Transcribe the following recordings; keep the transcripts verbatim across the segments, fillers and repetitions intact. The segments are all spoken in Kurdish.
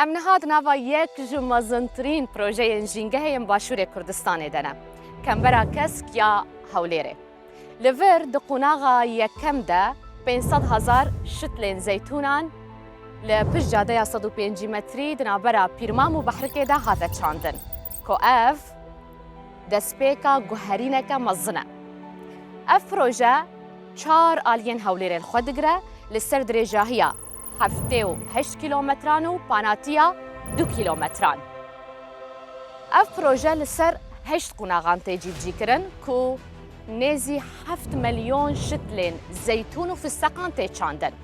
Em niha di nava yek ji mezintirîn projeyên jîngehê yên Başûrê Kurdistanê de ne. Kembera Kesk ya Hewlêrê. Li vir di qonaxa yekem de pênc sed hezar şitlên zeytûnan li pişt cadeya sed û pêncî metrî di navbera Pîrmam û Behrikê de hate çandin, ku ev destpêka guherîneke mezin e. Ev proje çar aliyên Hewlêrê li xwe digire, li ser dirêjahiya heftê û heşt kîlometran û panatiya du kîlometran. Ev proje li ser heşt qonaxan tê cîbicîkirin ku nêzî heft milyon şitlên zeytûn û fisteqan tê çandin.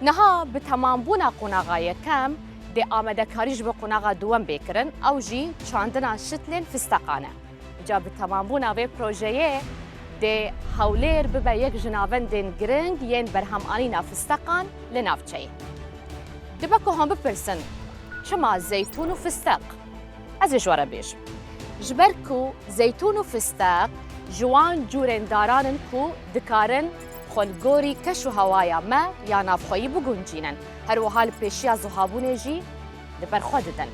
Niha bi temambûna qonaxa yekem dê amadekarî ji bo qonaxa duwem bê kirin, ew jî çandina şitlên fisteqan e. Îca bi temambûna vê projeyê dê Hewlêr bibe yek ji navendên giring yên berhemanîna fisteqan li navçeyê. Dibe ku hûn bipirsin, çima zeytûn û fisteq? Ez ê ji we re bêjim. Ji ber ku zeytûn û fisteq ji wan cûrên daran in ku dikarin xwe li gorî keş û hewaya me ya navxweyî biguncînin. Her wiha li pêşiya zuhabûnê jî li ber xwe didin.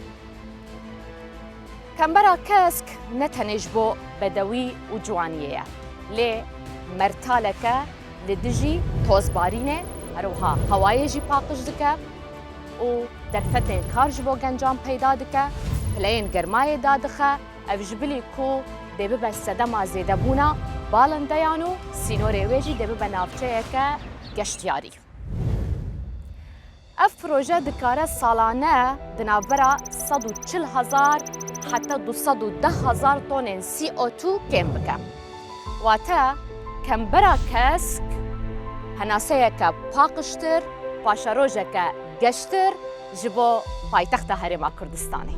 Kembera Kesk ne tenê ji bo bedewî û ciwaniyê ye, lê mertaleke li dijî tozbarînê, her wiha hewayê jî paqij dike û derfetên kar ji bo gencan peyda dike, pileyên germayê dadixe, ev ji bilî ku dê bibe sedema zêdebûna balindeyan û sînorê wê jî dê bibe navçeyeke geştyarî. Ev proje dikare salane di navbera sed û çil hezar heta du sed û deh hezar tonên C O two kêm bike. Wate, Kembera Kesk henaseyeke paqijtir, paşerojeke geştir ji bo paytexta Herêma Kurdistanê.